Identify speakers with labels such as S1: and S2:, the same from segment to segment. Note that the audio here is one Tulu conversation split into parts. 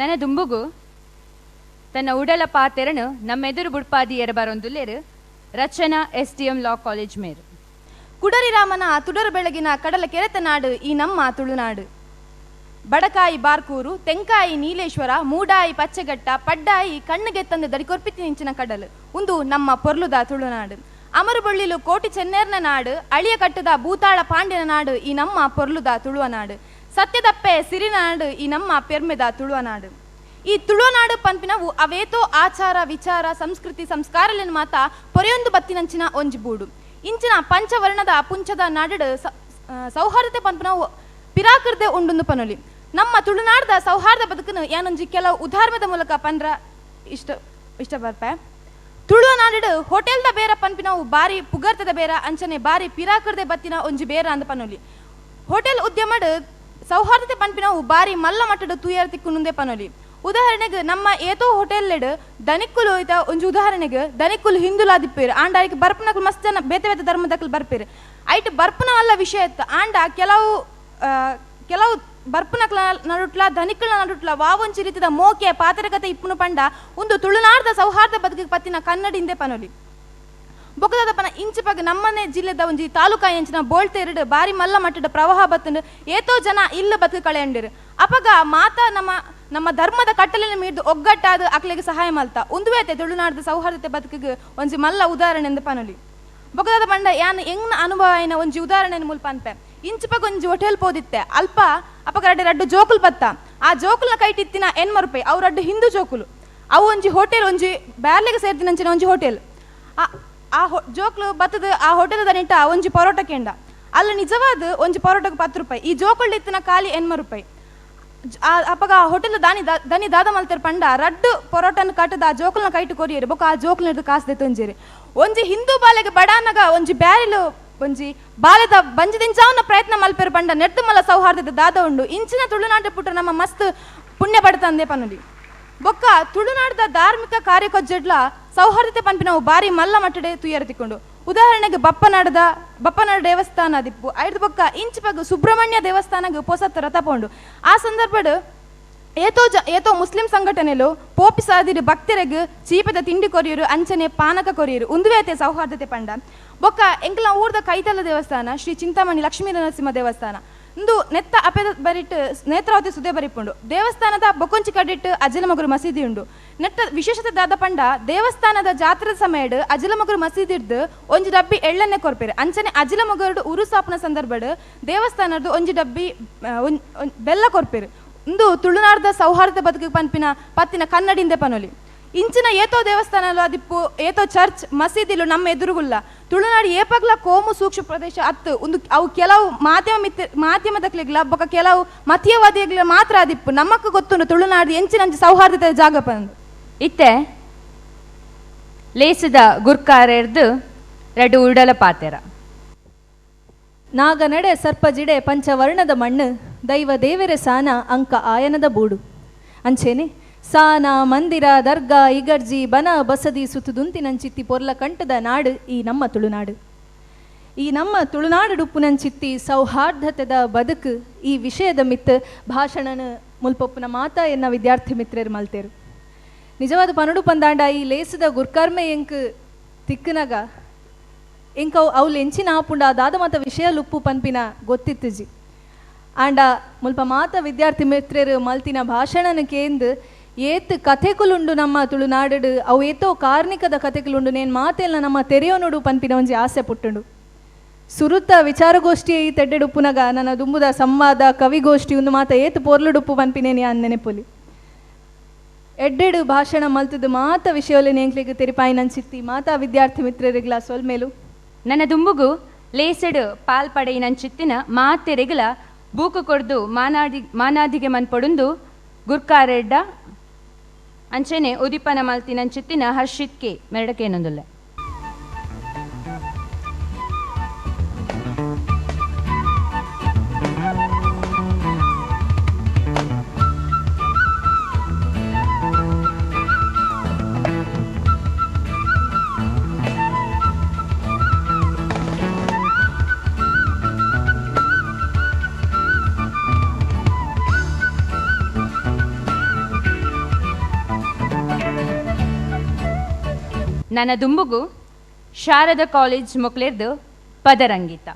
S1: ನನ ದುಂಬುಗು ತನ್ನ ಉಡಲ ಪಾತೆರನು ನಮ್ಮೆದುರು ಬುಡ್ಪಾದಿಯರ ಬರೊಂದುಲ್ಲೆರು Rachana S D M law college ಮೇರು.
S2: ಕುಡರಿ ರಾಮನ ತುಡರು ಬೆಳಗಿನ ಕಡಲ ಕೆರೆತ ನಾಡು ಈ ನಮ್ಮ ತುಳುನಾಡು. ಬಡಕಾಯಿ ಬಾರ್ಕೂರು, ತೆಂಕಾಯಿ ನೀಲೇಶ್ವರ, ಮೂಡಾಯಿ ಪಚ್ಚೆಘಟ್ಟ, ಪಡ್ಡಾಯಿ ಕಣ್ಣುಗೆತ್ತಂದು ದಡಿಕೊರ್ಪಿತಿ ನಿಂಚಿನ ಕಡಲು ಉಂದು ನಮ್ಮ ಪೊರ್ಲುದ ತುಳುನಾಡು. ಅಮರುಬೊಳ್ಳಿಲು ಕೋಟಿ ಚೆನ್ನೇರ್ನ ನಾಡು, ಅಳಿಯ ಕಟ್ಟದ ಭೂತಾಳ ಪಾಂಡ್ಯನ ನಾಡು ಈ ನಮ್ಮ ಪೊರ್ಲುದ ತುಳುವ ನಾಡು. ಸತ್ಯದಪ್ಪೆ ಸಿರಿನಾಡು ಈ ನಮ್ಮ ಪೆರ್ಮೆದ ತುಳುವ ನಾಡು. ಈ ತುಳುನಾಡು ಪನ್ಪಿನವು ಅವೇತೋ ಆಚಾರ ವಿಚಾರ ಸಂಸ್ಕೃತಿ ಸಂಸ್ಕಾರలను ಮಾತ ಪೊರೆಯೊಂದು ಬತ್ತಿನಂಚಿನ ಒಂಜಿ ಬೂಡು. ಇಂಚಿನ ಪಂಚವರ್ಣದ ಪುಂಚದ ನಾಡು ಸೌಹಾರ್ದತೆ ಪನ್ಪಿನವು ಪಿರಾಕೃತೆ ಉಂಡುಂದು ಪನೊಲಿ. ನಮ್ಮ ತುಳುನಾಡದ ಸೌಹಾರ್ದ ಬದುಕನ್ನು ಯಾನೊಂಜಿ ಕೆಲವು ಉದಾಹರಣೆದ ಮೂಲಕ ಪನ್ರ ಇಷ್ಟ ಇಷ್ಟ ಬರ್ಪೆ. ತುಳುನಾಡು ಹೋಟೆಲ್ದ ಬೇರ ಪನ್ಪಿನವು ಬಾರಿ ಪುಗರ್ತದ ಬೇರ, ಅಂಚನೆ ಬಾರಿ ಪಿರಾಕೃತೆ ಬತ್ತಿನ ಒಂಜಿ ಬೇರ ಅಂದ ಪನೊಲಿ. ಹೋಟೆಲ್ ಉದ್ಯಮಡ್ ಸೌಹಾರ್ದತೆ ಪನ್ಪಿನವು ಬಾರಿ ಮಲ್ಲ ಮಟ್ಟದ ತೂಯರ್ ತಿಕ್ಕುನುಂದೇ ಪನೊಲಿ. ಉದಾಹರಣೆಗೆ ನಮ್ಮ ಏತೋ ಹೋಟೆಲ್ಲೆಡ್ ದನಿಕ್ಕುಲು ಇತ ಒಂಜಿ ಉದಾಹರಣೆಗೆ ದನಿಕ್ಕುಲು ಹಿಂದುಲಾದಿಪ್ಪೇರು ಆಂಡ ಐಕ್ ಬರ್ಪುನಕುಲು ಮಸ್ತ್ ಜನ ಬೇತೆ ಬೇತೆ ಧರ್ಮದಕುಲು ಬರ್ಪೇರು. ಐಟ್ ಬರ್ಪುನ ಅಲ್ಲ ವಿಷಯ ಇತ್ತು ಆಂಡ ಕೆಲವು ಕೆಲವು ಬರ್ಪುನಕ್ಲ ನಡುಟ್ಲ ಧನಿಕ್ಕುಲ ನಡುಟ್ಲ ವಾವೊಂಚಿ ರೀತಿದ ಮೋಕೆ ಪಾತ್ರಕತೆ ಇಪ್ಪುನು ಪಂಡ ಒಂದು ತುಳುನಾಡ್ದ ಸೌಹಾರ್ದ ಬದುಕಿಗೆ ಪತ್ತಿನ ಕನ್ನಡಿಂದೆ ಪನೊಲಿ. ಬೊಕದಾದ ಪನ ಇಂಚಿಪಗ ನಮ್ಮನೆ ಜಿಲ್ಲೆದ ಒಂಜಿ ತಾಲೂಕಾ ಎಂಚಿನ ಬೋಳ್ತೇರಿಡ್ ಬಾರಿ ಮಲ್ಲ ಮಟ್ಟದ ಪ್ರವಾಹ ಬತ್ತಂಡು ಏತೋ ಜನ ಇಲ್ಲ ಬದುಕು ಕಳೆಯಂಡಿರು. ಅಪಗ ಮಾತಾ ನಮ್ಮ ನಮ್ಮ ಧರ್ಮದ ಕಟ್ಟಲೆನ ಮೀರ್ದು ಒಗ್ಗಟ್ಟಾದ ಅಕ್ಲೆಗೆ ಸಹಾಯ ಮಲ್ತ ಉಂದುವೇತೆ ತುಳುನಾಡದ ಸೌಹಾರ್ದತೆ ಬದುಕಿಗೆ ಒಂಜಿ ಮಲ್ಲ ಉದಾಹರಣೆ ಎಂದು ಪನೊಲಿ. ಬೊಕದಾದ ಪಂಡ ಯಾನ್ ಎಂಗ್ನ ಅನುಭವ ಆಯಿನ ಒಂಜಿ ಉದಾಹರಣೆ ಮುಲ್ಪ ಅನ್ಪೆ. ಇಂಚಿಪಗ ಒಂಜಿ ಹೋಟೆಲ್ ಪೋದಿತ್ತೆ ಅಲ್ಪ ಅಪಗ ರಡ್ಡು ರಡ್ಡು ಜೋಕುಲು ಬತ್ತ. ಆ ಜೋಕುಲ್ನ ಕೈಟಿತ್ತಿನ 80 ರೂಪಾಯಿ ಅವು ರಡ್ಡು ಹಿಂದೂ ಜೋಕುಲು. ಅವು ಒಂಜಿ ಹೋಟೆಲ್ ಒಂಜಿ ಬ್ಯಾರ್ಲೆಗೆ ಸೇರ್ದಿನಂಚಿನ ಒಂಜಿ ಹೋಟೆಲ್. ಆ ಜೋಕ್ಲು ಬತ್ತದ ಆ ಹೋಟೆಲ್ ದನಿಟ ಒಂಜಿ ಪರೋಟ ಕೇಂಡ. ಅಲ್ಲಿ ನಿಜವಾದ ಒಂಜಿ ಪರೋಟಕ್ಕೆ 10 ರೂಪಾಯಿ, ಈ ಜೋಕುಲ್ ಇತ್ತಿನ ಖಾಲಿ 80 ರೂಪಾಯಿ. ಅಪಗ ಆ ಹೋಟೆಲ್ ದಾನಿ ದನಿ ದಾದ ಮಲ್ತೆರ್ ಪಂಡ ರಡ್ಡು ಪರೋಟನ ಕಟ್ಟದ ಆ ಜೋಕುಲ್ನ ಕೈಟು ಕೊರಿಯರು ಬೊಕ ಆ ಜೋಕುಲ್ನ ಕಾಸು ದೆತ್ತೊಂಜೇರಿ. ಒಂಜಿ ಹಿಂದೂ ಬಾಲೆಗೆ ಬಡಾನಗ ಒಂಜಿ ಬ್ಯಾರಿಲು ಒಂಜಿ ಬಾಲೆದ ಬಂಜಿ ದಿಂಚಾವನ ಪ್ರಯತ್ನ ಮಲ್ಪೆರು ಪಂಡ ನೆಟ್ಟು ಮಲ್ಲ ಸೌಹಾರ್ದದ ದಾದ ಉಂಡು. ಇಂಚಿನ ತುಳುನಾಡ ಪುಟ್ಟ ನಮ್ಮ ಮಸ್ತ್ ಪುಣ್ಯ ಪಡ್ತಂದೆ ಪನೊಲಿ. ಬೊಕ್ಕ ತುಳುನಾಡದ ಧಾರ್ಮಿಕ ಕಾರ್ಯಕೊಜ್ಜಡ್ಲ ಸೌಹಾರ್ದತೆ ಪನ್ಪಿನವು ಬಾರಿ ಮಲ್ಲ ಮಟ್ಟಡೆ ತುಯರ್ ತಿಕ್ಕೊಂಡು. ಉದಾಹರಣೆಗೆ ಬಪ್ಪನಾಡ ದೇವಸ್ಥಾನ ದಿಪ್ಪು ಐದು ಬೊಕ್ಕ ಇಂಚಿಪಗ ಸುಬ್ರಹ್ಮಣ್ಯ ದೇವಸ್ಥಾನಗೆ ಪೊಸತ್ ರಥ ಪೋಂಡು. ಆ ಸಂದರ್ಭಡ್ ಏತೋ ಮುಸ್ಲಿಂ ಸಂಘಟನೆಲು ಪೋಪಿ ಸಾದಿರು ಭಕ್ತರೆಗ್ ಚೀಪದ ತಿಂಡಿ ಕೊರಿಯರು ಅಂಚನೆ ಪಾನಕ ಕೊರಿಯರು ಉಂದುವೇತೆ ಸೌಹಾರ್ದತೆ ಪಂಡ. ಬೊಕ್ಕ ಎಂಕಲ ಊರ್ದ ಕೈತಲ ದೇವಸ್ಥಾನ ಶ್ರೀ ಚಿಂತಾಮಣಿ ಲಕ್ಷ್ಮೀ ನರಸಿಂಹ ದೇವಸ್ಥಾನ ಇಂದು ನೆತ್ತ ಅಪೆದ ಬರಿಟ್ಟು ನೇತ್ರಾವತಿ ಸುದೆ ಬರಿಪುಂಡು. ದೇವಸ್ಥಾನದ ಬೊಕೊಂಚಿ ಕಡಿಟ್ಟು ಅಜಲಮಗುರು ಮಸೀದಿ ಉಂಡು. ನೆಟ್ಟ ವಿಶೇಷತೆ ದಾದ ಪಂಡ ದೇವಸ್ಥಾನದ ಜಾತ್ರೆ ಸಮಯಡ್ ಅಜಲಮಗುರು ಮಸೀದಿರ್ದು ಒಂಜಿ ಡಬ್ಬಿ ಎಳ್ಳನ್ನೇ ಕೊರ್ಪೇರು. ಅಂಚನೆ ಅಜಲಮಗುರುಡು ಉರು ಸಾಪನ ಸಂದರ್ಭಡ್ ದೇವಸ್ಥಾನದ ಒಂಜಿ ಡಬ್ಬಿ ಬೆಲ್ಲ ಕೊರ್ಪೇರು. ಇಂದು ತುಳುನಾಡದ ಸೌಹಾರ್ದ ಬದುಕು ಪನ್ಪಿನ ಪತ್ತಿನ ಕನ್ನಡಿಂದೆ ಪನೊಲಿ. ಇಂಚಿನ ಏತೋ ದೇವಸ್ಥಾನಲು ಅದಿಪ್ಪು ಏತೋ ಚರ್ಚ್ ಮಸೀದಿಲು ನಮ್ಮ ಎದುರುಗುಲ್ಲ. ತುಳುನಾಡು ಏಪಗ್ಲ ಕೋಮು ಸೂಕ್ಷ್ಮ ಪ್ರದೇಶ ಅತ್ತು ಒಂದು ಅವು ಕೆಲವು ಮಾಧ್ಯಮದಕ್ಲೆಗ್ಲ ಬೊಕ ಕೆಲವು ಮತೀಯವಾದಿಗಳ ಮಾತ್ರ ಅದಿಪ್ಪು. ನಮ್ಮಕ್ಕ ಗೊತ್ತುಂಡು ತುಳುನಾಡು ಎಂಚಿನಂಚಿ ಸೌಹಾರ್ದತೆ ಜಾಗ ಪಂದು.
S1: ಇತ್ತೆ ಲೇಸದ ಗುರ್ಕಾರೆರ್ದು ರಡ್ಡು ಉಡಲ ಪಾತೆರ.
S3: ನಾಗನಡೆ ಸರ್ಪಜಿಡೆ ಪಂಚವರ್ಣದ ಮಣ್ಣು ದೈವ ದೇವರ ಸಾನ ಅಂಕ ಆಯನದ ಬೂಡು. ಅಂಚೇನೆ ಸಾನ ಮಂದಿರ ದರ್ಗಾ ಇಗರ್ಜಿ ಬನ ಬಸದಿ ಸುತುದುಂತಿನಂಚಿತ್ತಿ ಪೊರ್ಲ ಕಂಠದ ನಾಡು ಈ ನಮ್ಮ ತುಳುನಾಡು. ಈ ನಮ್ಮ ತುಳುನಾಡು ಡುಪ್ಪುನಂಚಿತ್ತಿ ಸೌಹಾರ್ದತೆದ ಬದುಕು ಈ ವಿಷಯದ ಮಿತ್ತು ಭಾಷಣನ ಮುಲ್ಪೊಪ್ಪುನ ಮಾತಾ ಎನ್ನ ವಿದ್ಯಾರ್ಥಿ ಮಿತ್ರರು ಮಲ್ತೇರು. ನಿಜವಾದ ಪನಡು ಪಂದಾಂಡ ಈ ಲೇಸದ ಗುರ್ಕರ್ಮೆ ಎಂಕ್ ತಿಕ್ಕನಗ ಎಂಕ ಅವು ಎಂಚಿನ ಆಪುಂಡ ಅದಾದ ಮಾತ ವಿಷಯ ಲುಪ್ಪು ಪನ್ಪಿನ ಗೊತ್ತಿತ್ತುಜಿ. ಆಂಡ ಮುಲ್ಪ ಮಾತ ವಿದ್ಯಾರ್ಥಿ ಮಿತ್ರರು ಮಲ್ತಿನ ಭಾಷಣನ ಕೇಂದು ಏತ್ ಕಥೆಕುಲುಂಡು ನಮ್ಮ ತುಳುನಾಡು ಅವು ಏತೋ ಕಾರ್ಣಿಕದ ಕಥೆಕುಲುಂಡು ನೇನ್ ಮಾತೆಲ್ಲ ನಮ್ಮ ತೆರೆಯೋನುಡು ಪನ್ಪಿನ ಒಂಜಿ ಆಸೆ ಪುಟ್ಟುಂಡು. ಸುರುತ ವಿಚಾರಗೋಷ್ಠಿ ಈ ತೆಡ್ಡೆಡುಪ್ಪುನಗ ನನ್ನ ದುಂಬುದ ಸಂವಾದ ಕವಿಗೋಷ್ಠಿ ಒಂದು ಮಾತ ಏತ್ ಪೊರ್ಲುಡುಪ್ಪು ಪನ್ಪಿನೇನಿ ಅನ್ ನೆನೆಪುಲಿ. ಎಡ್ಡೆಡು ಭಾಷಣ ಮಲ್ತದ ಮಾತ ವಿಷಯದಲ್ಲಿ ನೇಂಕ್ಲಿಗೆ ತೆರಿಪಾಯಿನಂಚಿತ್ತಿ ಮಾತಾ ವಿದ್ಯಾರ್ಥಿ ಮಿತ್ರರಿಗ್ಲ ಸೊಲ್ಮೇಲು.
S1: ನನ್ನ ದುಂಬುಗು ಲೇಸಡು ಪಾಲ್ ಪಡೆಯಿನಂಚಿತ್ತಿನ ಮಾತೆರೆಗ್ಲ ಬೂಕು ಕೊಡ್ದು ಮಾನಾದಿಗೆ ಮನ್ಪೊಡುಂದು ಗುರ್ಕಾರೆಡ್ಡ ಅಂಚೆನೆ ಉದಿಪನ ಮಲ್ತಿನಂಚಿತ್ತಿನ ಹರ್ಷಿತ್ ಕೆ ಮೆರಡಕೇನೊಂದುಲ್ಲ. ನನ್ನ ದುಂಬುಗು ಶಾರದಾ ಕಾಲೇಜ್ ಮೊಕ್ಲೆರ್ದು ಪದರಂಗೀತ.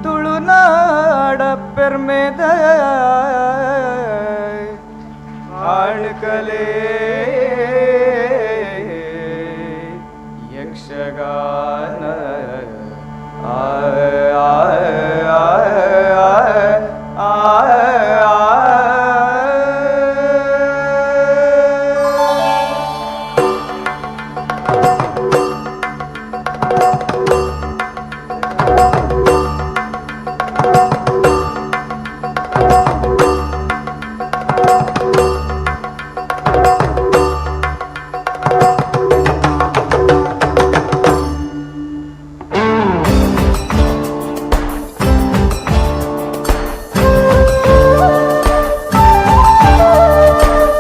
S4: ತುಳುನಾಡ ಪೆರ್ಮೆದ ಆಳ್ಕಲೆ ಯಕ್ಷಗಾನ ಆ ಆ ಆ ಆ.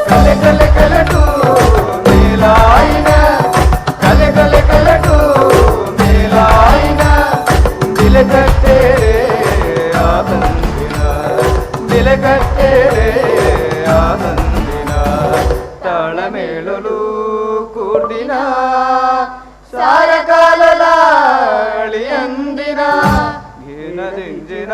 S4: ಕಲೆ ಕಲೆ ಕಲಟು ಮೇಲಾಯಿನ, ಕಲೆ ಕಲೆ ಕಲಟು ಮೇಲಾಯಿನ, ಬಿಲೆಕಟ್ಟೇರೆ ಆನಂದಿನ, ಬಿಲೆಕಟ್ಟೇರೆ ಆನಂದಿನ, ತಾಳಮೇಳಲು ಕೂರ್ದಿನ ಸಾರಕಾಲಲಾಳಿಯಂದಿನ ಘೇನದಿಂಜಿನ.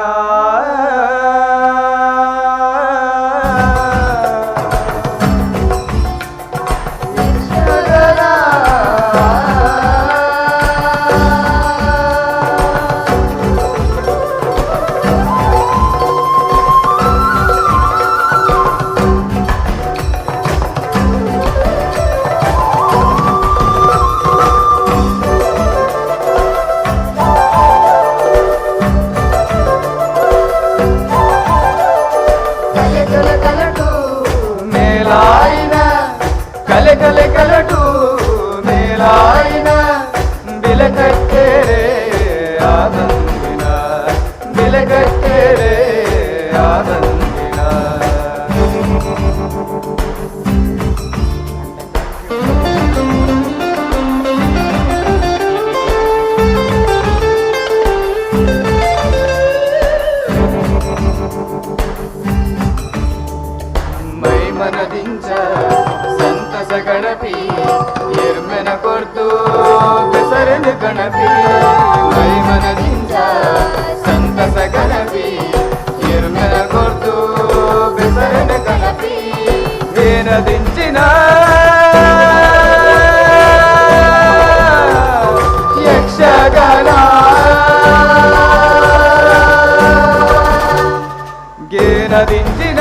S4: ಗೇನದಿಂಜಿನ.